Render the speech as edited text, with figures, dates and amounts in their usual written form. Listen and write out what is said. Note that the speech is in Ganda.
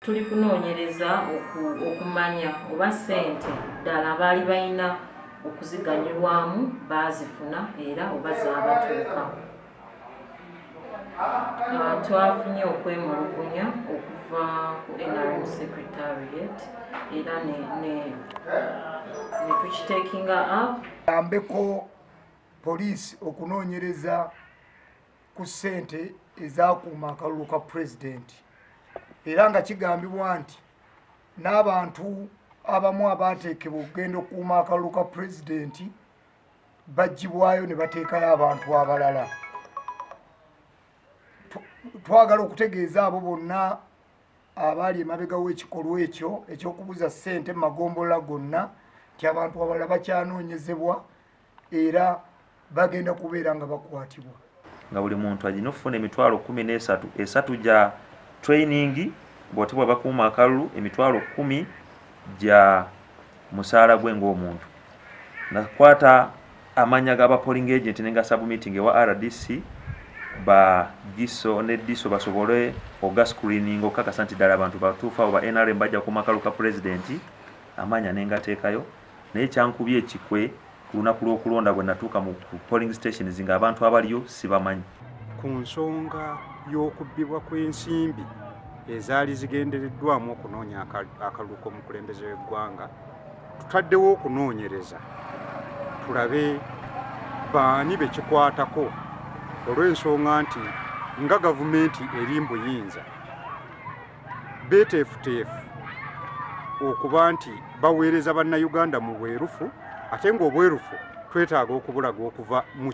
Tuli kunoonyereza okumanya oba ssente ddala baali balina okuziganyulwamu baazifuna era oba zaabatuukako. Twafunye okwemulugunya okuva ku NRM Secretariat era ne tukitakinga up. Ambeko poliisi okunoonyereza ku ssente ezakuuma akalulu ka pulezidenti, era nga kigambibwa nti n'abantu abamu abateekebwa okugenda okukuuma akalulu ka pulezidenti baggyibwayo ne bateekayo abantu abalala. Twagala okutegeeza abo bonna abaali emabega w'ekikolwa ekyo ekyokubuza ssente mu magombolola gonna nti abantu abalala bakyanoonyezebwa era bagenda kubeera nga bakwatibwa. Nga buli muntu alina okufuna 13,000, 3 gya training bw'ate bwe bakuuma akalulu, 10,000 gya musaala gwe ng'omuntu. Nakwata amannya g'aba polling agent ne nga submitting ewa RDC ba GISO ne DISO basobole oga screening okakasa nti ddala abantu batuufu abo ba NRM bajja kuuma akalulu ka pulezidenti, amannya ne ngateekayo. Naye kyankubye ekikwe ku lunaku lw'okulonda bwe natuuka mu polling stations ng'abantu abaliyo sibamanyi. Ku nsonga y'okubbibwa kw'ensimbi ezaali zigendereddwamu okunoonya akalulu k'omukulembeze w'eggwanga, tutaddewo okunoonyereza tulabe baani be kikwatako, olw'ensonga nti nga gavumenti eri mu buyinza beeteefuteefu okuba nti baweereza bannayuganda mu bwerufu, ate ng'obwerufu twetaaga okubulaga okuva mu